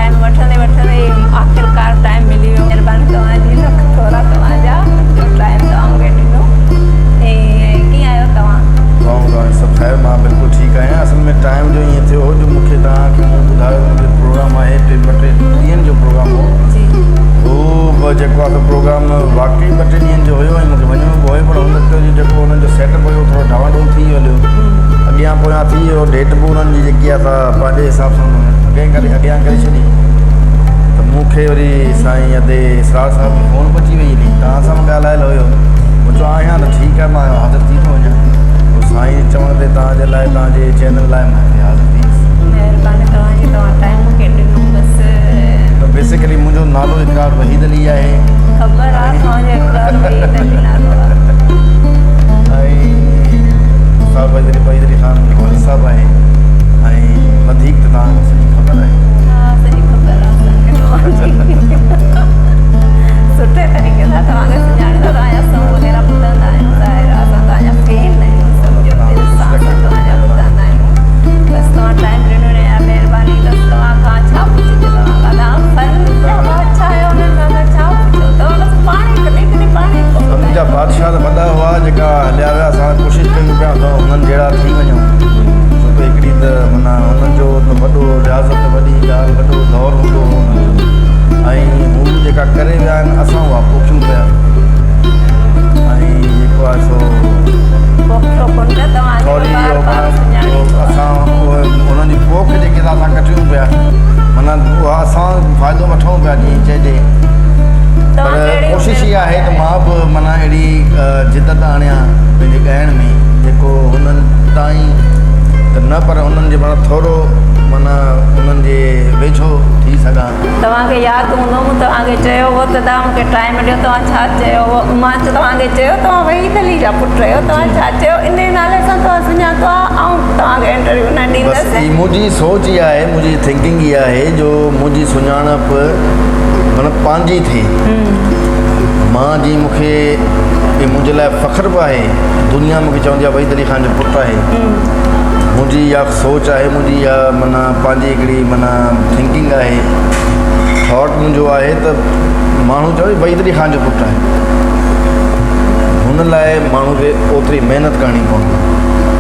Time وٺندي وٺندي آخرڪار ٽائيم ملي ويو. مهرباني توهان جي لک ٿورا توهان جا جو ٽائيم توهان مون کي ڏنو ۽ ڪيئن آهيو توهان؟ دعائون توهان جون سڀ خير مان بلڪل ٺيڪ آهيان اصل ۾ ٽائيم جو ائين ٿيو هو جو مون کي توهان کي مون ٻڌايو ته منهنجو پروگرام آهي ٽي ٻه ٽي ڏينهن جو پروگرام هو جي هو به جيڪو آهي سو پروگرام واقعي ٻه ٽي ڏينهن جو هيو ۽ مون کي وڃڻو به هيو پر هن وقت جو جيڪو هنن جو سيٽ اپ هيو ٿورو ڊانواڊول ٿي ويو هليو اڳيان پويان ٿي ويو ڊيٽ به انهن جي جيڪي آهي سا پنهنجي حساب سان انهن اڳئين ڪري اڳيان ڪري ڇڏي ته مون کي وري سائين ادي اسرار صاحب جي فون به اچي وئي هلي توهان سان به ڳالهايل هيو مون چيو آهيان ته ٺيڪ آهي مان حاضر ٿي ٿو وڃان پوء سائين جي چوڻ تي توهان جي لاء توهان جي چينل لاء مان هتي حاضر ٿي ويس. مهرباني توهان جي توهان ٽائيم مون کي ڏنو بس. ته بيسيڪلي منهنجو نالو اقرار وحيد علي آهي. خبر آ توهان جو اقرار وحيد علي نالو آ. ۽ استاد وحيد علي وحيد علي خان منهنجو والد صاحب آهي ۽ وڌيڪ ته توهان کي سڄي خبر آهي. ها سڄي خبر آ اسان کي توهان جي سٺي طريقي سان توهان کي سڃاڻون ٿا توهان جا سونگ وغيره ٻڌندا آهيون ظاهر آ اسان توهان جا فين آهيون سمجهو دل سان اسان توهان جا ٻڌندا آهيون بس توهان ٽائيم ڏنو ان جا مهرباني بس توهان کان ڇا پڇجي توهان کان توهان فن جا بادشاهه آهيو انهن کان اسان ڇا پڇون توهان بس پاڻ ئي ڪڏهن ڪڏهن پاڻ ئي فن جا بادشاهه ته وڏا هئا جيڪا هليا ويا اسان ڪوشش ڪيون پيا ته انهن جهڙا ٿي وڃون ڇو ته هڪڙي ته معنيٰ انهن جو ته وڏو رياضت وڏي ڳالهه وڏو دور هوندو هو انهن جو ۽ هو جيڪا ڪري ويا آهن اسان اها پوکيون پيا ۽ جيڪو آهي سو پوکيو ڪونه پيا توهان ٿوري اهو معنيٰ اسان انهن جي پوک جيڪي اسان ڪٽيون پيا معنيٰ اها اسان فائدو وٺون پيا جيئن چئجي پر ڪوشش اها آهي ته مان به معنيٰ اهڙي جدت آڻيان پنهنجي ڳائڻ ۾ جيڪو هنن تائين ته نه پر هنن جي معنيٰ ٿورو معنيٰ انهن جي ويجهو ٿي سگهان. توهان کي ياد هوندو مون توهان کي چيو هو ته توهان مون کي ٽائيم ڏيو توهان ڇا چيو هو مان توهان کي چيو توهان وحيد علي جا پٽ آهيو توهان ڇا چيو انهي نالي سان توهان سڃاتو آهي آئون توهان کي انٽرويو نه بس ڏيندس. هي منهنجي سوچ اها آهي منهنجي ٿنڪنگ اها آهي جو منهنجي سڃاڻپ معنيٰ پنهنجي ٿئي مان جي مون کي هي منهنجي لاء فخر به آهي دنيا مون کي چوندي آهي وحيد علي خان جو پٽ آهي منهنجي اها سوچ آهي منهنجي اها معنيٰ پنهنجي هڪڙي معنيٰ ٿنڪنگ آهي ٿاٽ منهنجو آهي ته ماڻهو چوي وحيد علي خان جو پٽ آهي هن لاء ماڻهو کي اوتري محنت ڪرڻي پوندي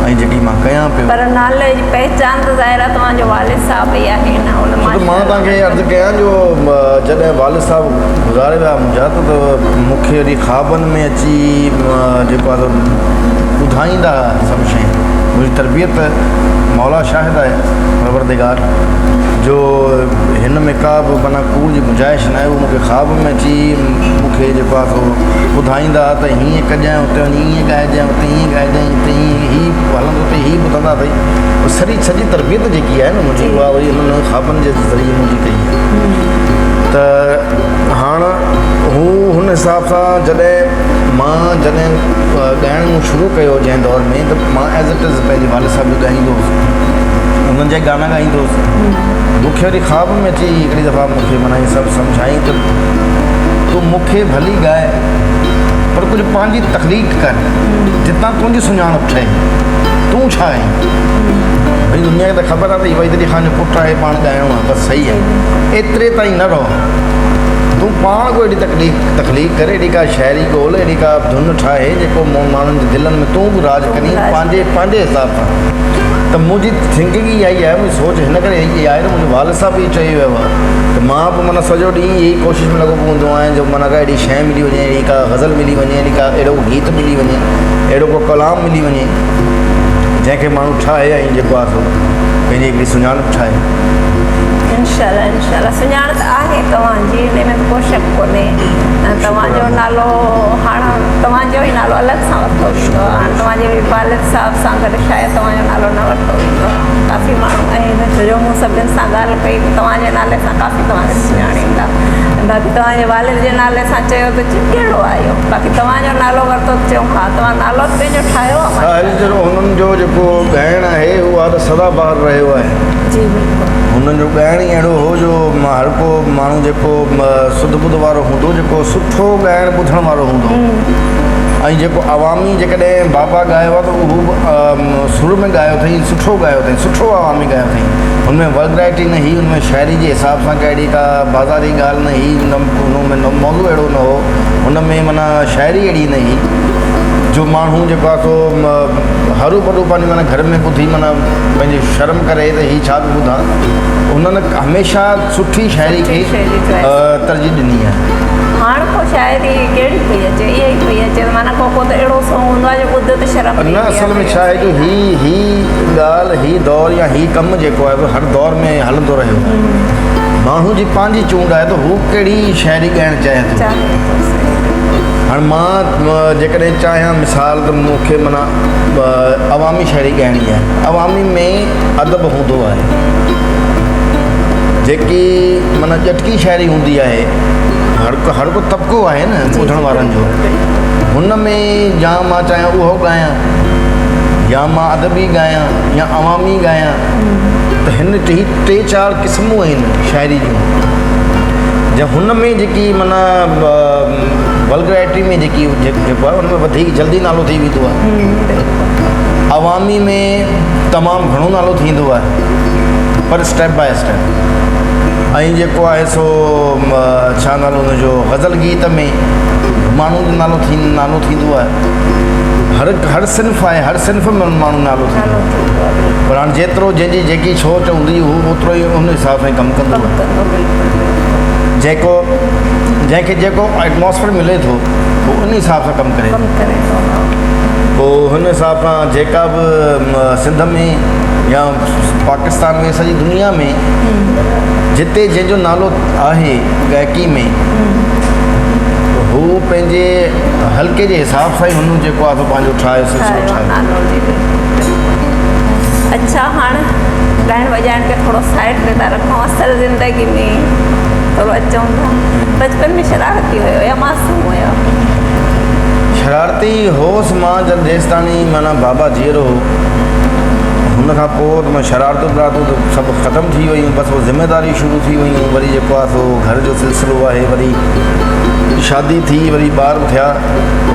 ۽ جيڪي مان ڪيان پيو. پر نالي جي پهچان ته ظاهر آهي توهان جو والد صاحب ئي آهي نه ان ڇو ته مان توهان کي عرض ڪيان جو جڏهن والد صاحب گذاري ويا منهنجا ته مون کي وري خوابن ۾ اچي جيڪو آهي سو ٻڌائيندا هئا سڀ شيون منهنجي تربيت مولا شاهد آهي پروردگار جو هن ۾ ڪا به معنيٰ ڪوڙ جي گنجائش ناهي هو مون کي خواب ۾ اچي مون کي جيڪو آهي سو ٻڌائيندا هئا ته هيئن ڪجانء اتي وڃي ائين ڳائجانء اتي ائين ڳائجانء اتي ائين هي هلندو اتي هي ٻڌندا اٿئي سڄي سڄي تربيت جيڪي آهي نه منهنجي اها وري انهن خوابن جي ذريعي منهنجي ڪئي آهي ته هاڻ هو هن حساب سان جڏهن مان جڏهن ڳائڻ مون شروع ڪيو جنهن دور ۾ ته مان ايز it is پنهنجي والد صاحب جو ڳائيندو هوس انهن جا گانا ڳائيندو هوس مون کي وري خواب ۾ اچي هڪڙي دفعا مون کي معنيٰ هي سڀ سمجهائين ته تون مون کي ڀلي ڳاء پر ڪجهه پنهنجي تخليق ڪر جتان تنهنجي سڃاڻپ ٺهي تون ڇا آهين ڀئي دنيا کي ته خبر آهي ته هي وحيد علي خان جو پٽ آهي پاڻ ڳائڻو آهي بس صحيح آهي ايتري تائين نه رهو تون پاڻ ڪو اهڙي تخليق تخليق ڪر اهڙي ڪا شاعري ڳول اهڙي ڪا ڌن ٺاهي جيڪو ماڻهن جي دلن ۾ تون به راڄ ڪرين پنهنجي پنهنجي حساب سان ته منهنجي ٿنڪنگ اها ئي آهي منهنجي سوچ هن ڪري اها آهي ته منهنجو والد صاحب به اهو چئي ويو آهي ته مان به معنيٰ سڄو ڏينهن اها ئي ڪوشش ۾ لڳو پيو هوندو آهيان جو معنيٰ ڪا اهڙي شيء ملي وڃي اهڙي ڪا غزل ملي وڃي اهڙي ڪا اهڙو گيت ملي وڃي اهڙو ڪو ڪلام ملي وڃي جنهن کي ماڻهو ٺاهي ۽ جيڪو آهي سو پنهنجي هڪڙي سڃاڻپ ٺاهي. انشاء الله انشاء الله سڃاڻپ آهي توهان جي ان ۾ ڪو شڪ ڪونهي ۽ توهان جو نالو هاڻ توهان جو ئي نالو الڳ سان ورتو ويندو آهي هاڻ توهان جي والد صاحب سان گڏ شايد توهان جو نالو نه ورتو ويندو آهي ڪافي ماڻهو آهن ڇو جو مون سڀني سان ڳالهه ڪئي ته توهان جي نالي سان ڪافي توهان کي سڃاڻيندا باقي توهان جي والد جي نالي سان چيو ته چيو ڪهڙو آهي اهو باقي توهان جو نالو ورتو ته چيو ها توهان نالو به پنهنجو ٺاهيو آهي ساحل ماشاءالله. جو هنن جو جيڪو ڳائڻ آهي اهو آ ته سدا بهار رهيو آهي. جي بلڪل. هنن جو ڳائڻ ئي اهڙو هو جو هر ڪو ماڻهو جيڪو سڌ ٻڌ وارو هوندو جيڪو سٺو ڳائڻ ٻڌڻ وارو هوندو. ۽ جيڪو عوامي جيڪڏهن بابا ڳايو آهي ته اهو به سر ۾ ڳايو اٿئي سٺو ڳايو اٿئي سٺو عوامي ڳايو اٿئي هن ۾ ولگرائٽي نه هئي هن ۾ شاعري جي حساب سان ڪهڙي ڪا بازاري ڳالهه نه هئي هن ۾ موضوع اهڙو نه هو هن ۾ معنيٰ شاعري اهڙي نه هئي جو ماڻهو جيڪو آهي سو هرو ڀرو پنهنجي معنيٰ گهر ۾ ٻڌي معنيٰ پنهنجي شرم ڪري ته هي ڇا پيو ٻڌان انهن هميشه سٺي شاعري کي ترجيح ڏني آهي. هاڻ ڪو شاعري ڪهڙي پئي اچي اها ئي پئي اچي معنيٰ ڪو ڪو ته اهڙو سونگ هوندو آهي جو ٻڌ ته شرم نه اصل ۾ ڇا آهي جو هي هي ڳالهه هي دور يا هي ڪم جيڪو آهي هر دور ۾ هلندو رهيو آهي ماڻهو جي پنهنجي چونڊ آهي ته هو ڪهڙي شاعري ڳائڻ چاهي ٿو هاڻ مان جيڪڏهن چاهيان مثال ته مون کي معنيٰ عوامي شاعري ڳائڻي آهي عوامي ۾ ادب هوندو آهي جيڪي معنيٰ ڄٽڪي شاعري هوندي آهي هر هر ڪو طبقو آهي نه ٻڌڻ وارن جو هن ۾ يا مان چاهيان اهو ڳايان يا مان ادبي ڳايان يا عوامي ڳايان ته هن ٽي ٽي چار قسمون آهن شاعري جون جي هن ۾ جيڪي معنيٰ ولگرائٽي ۾ جيڪي جيڪو آهي ان ۾ وڌيڪ جلدي نالو ٿي ويندو آهي عوامي ۾ تمام گهڻو نالو ٿيندو آهي پر اسٽيپ باء اسٽيپ ۽ جيڪو آهي سو ڇا نالو ان جو غزل گيت ۾ ماڻهو جو نالو ٿي نالو ٿيندو آهي هر هر صنف آهي هر صنف ۾ ماڻهو نالو ٿيندو آهي پر هاڻي جيترو جنهن جي جيڪي سوچ هوندي هو اوترو ئي ان حساب سان ڪم ڪندو جيڪو جنهن کي جيڪو ايٽماسفيئر ملي ٿو هو ان حساب سان ڪم ڪري ٿو پوء هن حساب سان جيڪا به سنڌ ۾ يا پاڪستان ۾ سڄي دنيا ۾ جتي جنهن جو نالو آهي گائڪي ۾ هو پنهنجي حلقي جي حساب سان ئي هن جيڪو آهي سو پنهنجو ٺاهي سلسلو ٺاهي. اڇا هاڻ ڳائڻ وڄائڻ کي ٿورو سائيڊ تي ٿا رکون اصل زندگي ۾ ٿورو اچون ٿا بچپن ۾ شرارتي هيو يا معصوم هيو؟ شرارتي هوس مان جڏهن جيستاڻي معنيٰ بابا جيئرو هو هن کان پوء ته مان شرارتون برارتون ته سڀ ختم ٿي ويون بس پوء ذميداريون شروع ٿي ويون وري جيڪو آهي سو گهر جو سلسلو آهي وري شادي ٿي وري ٻار به ٿيا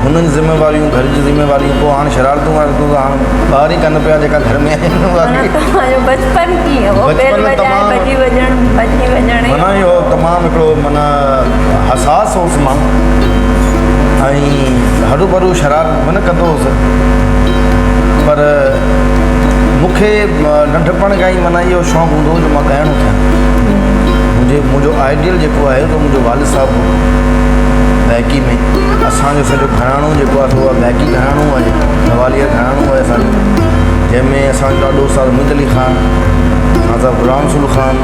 هنن جون ذميواريون گهر جون ذميواريون پوء هاڻ شرارتون ورارتون ته هاڻ ٻار ئي ڪن پيا جيڪا گهر ۾ آهن توهان جو بچپن ڪيئن هو بيل وڄائي ڀڄي وڃڻ ڀڄي وڃڻ معنيٰ اهو تمام هڪڙو معنيٰ حساس هوس مان ۽ هروڀرو شرارت به نه ڪندو هوس پر مون کي ننڍپڻ کان ئي معنيٰ اهو شوق هوندو هو جو مان ڳائڻو ٿيان منهنجي منهنجو آئيڊيل جيڪو آهي سو منهنجو والد صاحب هو گائڪي ۾ اسانجو سڄو گهراڻو جيڪو آهي سو گائڪي گهراڻو آهي گواليار گهراڻو آهي اسانجو جنهن ۾ اسانجو ڏاڏو استاد اميد علي خان خان صاحب غلام رسول خان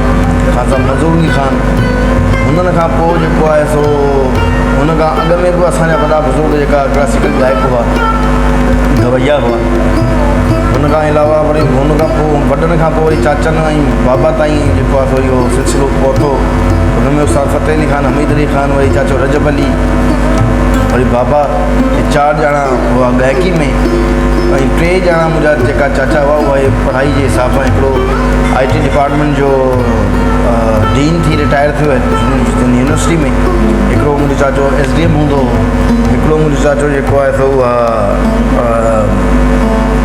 خان صاحب منظور علي خان هنن کان پوء جيڪو آهي سو هن کان اڳ ۾ به اسانجا وڏا بزرگ جيڪا ڪلاسيڪل گائڪ هئا گويا هئا هن کان علاوه وري هن کان پوء وڏن کان پوء وري چاچن ۽ بابا تائين جيڪو آهي سو اهو سلسلو پهتو هن ۾ استاد فتح علي خان حميد علي خان وري چاچو رجب علي وري بابا هي چار ڄڻا هئا گائڪي ۾ ۽ ٽي ڄڻا منهنجا جيڪا چاچا هئا اهي پڙهائي جي حساب سان هڪڙو آء ٽي ڊپارٽمينٽ جو ڊين ٿي رٽائر ٿيو آهي سنڌ يونيورسٽي ۾ هڪڙو منهنجو چاچو ايس ڊي ايم هوندو هو هڪڙو منهنجو چاچو جيڪو آهي سو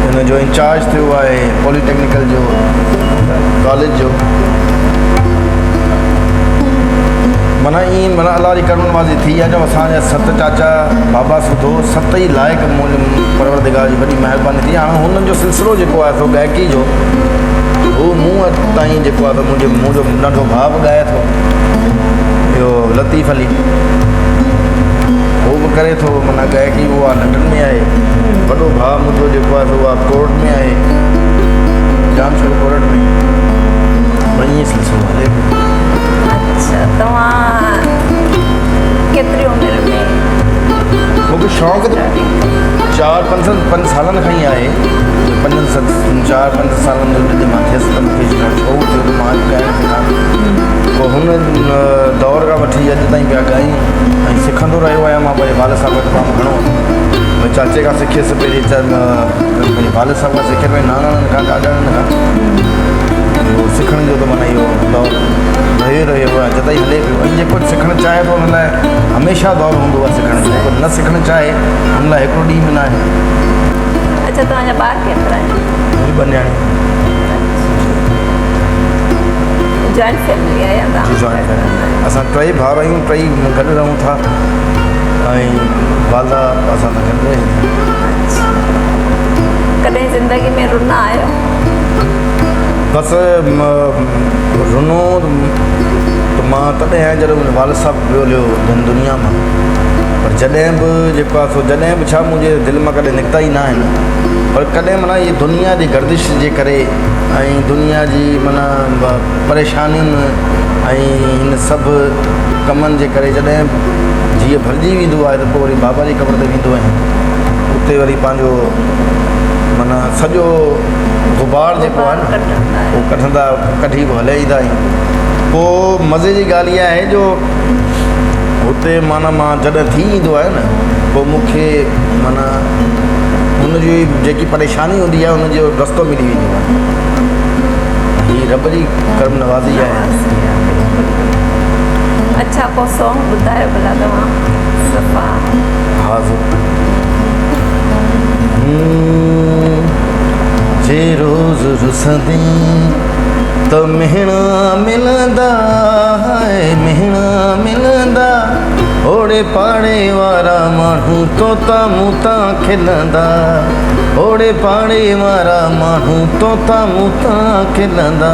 هن جو انچارج ٿيو آهي پولي ٽيڪنيڪل جو ڪاليج جو معنيٰ ائين معنيٰ الله جي ڪرم نوازي ٿي آهي جو اسان جا ست چاچا بابا سوڌو ست ئي لائق منهنجي پروردگار جي وڏي مهرباني ٿي هاڻي هنن جو سلسلو جيڪو آهي سو گائڪي جو هو مون تائين جيڪو آهي منهنجو منهنجو ننڍو ڀاء به ڳائي ٿو اهو لطيف علي هو به ڪري ٿو معنيٰ گائڪي اهو آهي لنڊن ۾ آهي وڏو ڀاء منهنجو جيڪو آهي سو اها ڪورٽ ۾ آهي ڄامشورو ڪورٽ ۾ ائين سلسلو هلي پيو. اڇا توهان ڪيتري عمر ۾؟ مونکي شوق ته چار پنج پنج سالن کان ئي آهي پنجن ست چار پنج سالن جو جڏهن مان ٿيس ته مونکي شوق ٿيو ته مان ڳائڻ سکان پوء هن دور کان وٺي اڄ تائين پيا ڳايون ۽ سکندو رهيو آهيان مان پنهنجي والد صاحب کان تمام گهڻو پنهنجي چاچي کان سکيس پهرين پنهنجي والد صاحب کان سکيس پنهنجي ناناڻن کان ڏاڏاڻن کان اهو سکڻ جو ته معنيٰ اهو دور رهيو رهيو آهي جتائي هلي پيو ۽ جيڪو سکڻ چاهي ٿو ان لاء هميشه دور هوندو آهي سکڻ جو جيڪو نه سکڻ چاهي ان لاء هڪڙو ڏينهن به ناهي. اڇا توهان جا ٻار ڪيترا آهن؟ منهنجي ٻه نياڻيون آهن. جوائنٽ فيملي آهي يا توهان؟ جي جوائنٽ فيملي اسان ٽئي ڀائر آهيون ٽئي گڏ رهون ٿا ۽ والده اسان سان گڏ رهي ٿي. ڪڏهن زندگي ۾ رنا آهيو؟ بس رنو ته مان تڏهن آهيان جڏهن منهنجو والد صاحب ويو هليو هن دنيا مان پر جڏهن به جيڪو آهي سو جڏهن به ڇا منهنجي دل مان ڪڏهن نڪتا ئي نه آهن پر ڪڏهن معنيٰ هي دنيا جي گردش جي ڪري ۽ دنيا جي معنيٰ پريشانين ۽ هن سڀ ڪمن جي ڪري جڏهن جيء ڀرجي ويندو آهي ته پوء وري بابا جي قبر تي ويندو آهيان اتي وري پنهنجو معنيٰ سڄو غبار جيڪو آهي نه اهو ڪڍندا ڪڍي پوء هليا ايندا آهيون پوء مزي جي ڳالهه اها آهي جو هتي معنيٰ مان جڏهن ٿي ايندو آهيان نه پوء مون کي معنيٰ ان جي جيڪي پريشاني هوندي آهي ان جو رستو ملي ويندو آهي هي رب جي ڪرم نوازي آهي. اڇا ڪو سونگ ٻڌايو ڀلا توهان صفا. حاضر جي روز رسندين ته مهڻا ملندا هاء مهڻا ملندا اوڙي پاڙي وارا ماڻهو توتا مون تان کلندا اوڙي پاڙي وارا ماڻهو توتا مون تان کلندا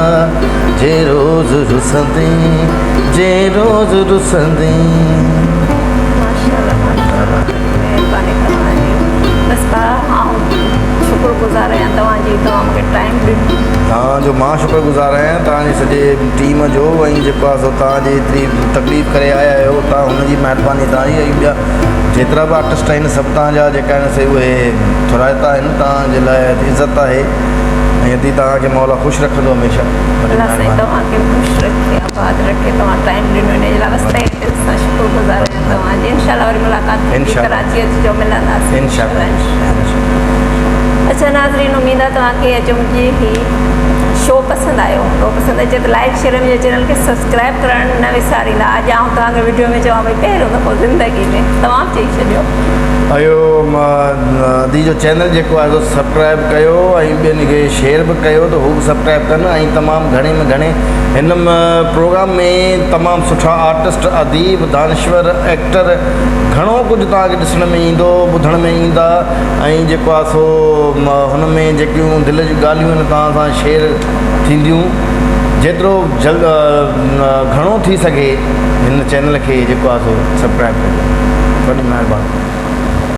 جي روز رسندين جي روز رسندين. ماشاءالله ماشاءالله مهرباني توهان جي بس ڀاء آئون شڪر گذار آهيان توهان جي توهان مونکي ٽائيم ڏنو. توهان جو مان شڪر گذار آهيان توهان جي سڄي ٽيم جو ۽ جيڪو آهي سو توهان جي ايتري تڪليف ڪري آيا آهيو توهان هن جي مهرباني توهان جي ۽ ٻيا جيترا به آرٽسٽ آهن سڀ توهان جا جيڪا آهن سي اهي ٿورائتا آهن توهان جي لاء عزت آهي ۽ ادي توهان کي مولا خوش رکندو هميشه. الله سائين توهان کي خوش رکي آباد رکي توهان ٽائيم ڏنو ان جي لاء بس تهه دل سان شڪر گذار آهيان توهان جي انشاء الله وري ملاقات ٿيندي ڪراچي اچجو ملنداسين انشاء الله اڇا ناظرين اميد آهي توهان کي اڄ منهنجي هي شو پسند آيو هوندو پسند اچي ته لائڪ شيئر منهنجي چينل کي سبسڪرائب ڪرڻ نه وساريندا اڄ آئون توهان کي وڊيو ۾ چوان پئي پهريون دفعو زندگي ۾ توهان به چئي ڇڏيو. اهو ادي جو چينل جيڪو آهي سو سبسڪرائب ڪيو ۽ ٻين کي شيئر به ڪيو ته هو به سبسڪرائب ڪن ۽ تمام گهڻي ۾ گهڻي هن پروگرام ۾ تمام سٺا آرٽسٽ اديب دانشور ايڪٽر گهڻو ڪجهه توهان کي ڏسڻ ۾ ايندو ٻڌڻ ۾ ايندا ۽ جيڪو آهي سو هن ۾ جيڪيون دل جون ڳالهيون آهن توهان سان شيئر ٿينديون جيترو جلد گهڻو ٿي سگهي هن چينل کي جيڪو آهي سو سبسڪرائب ڪجو وڏي مهرباني.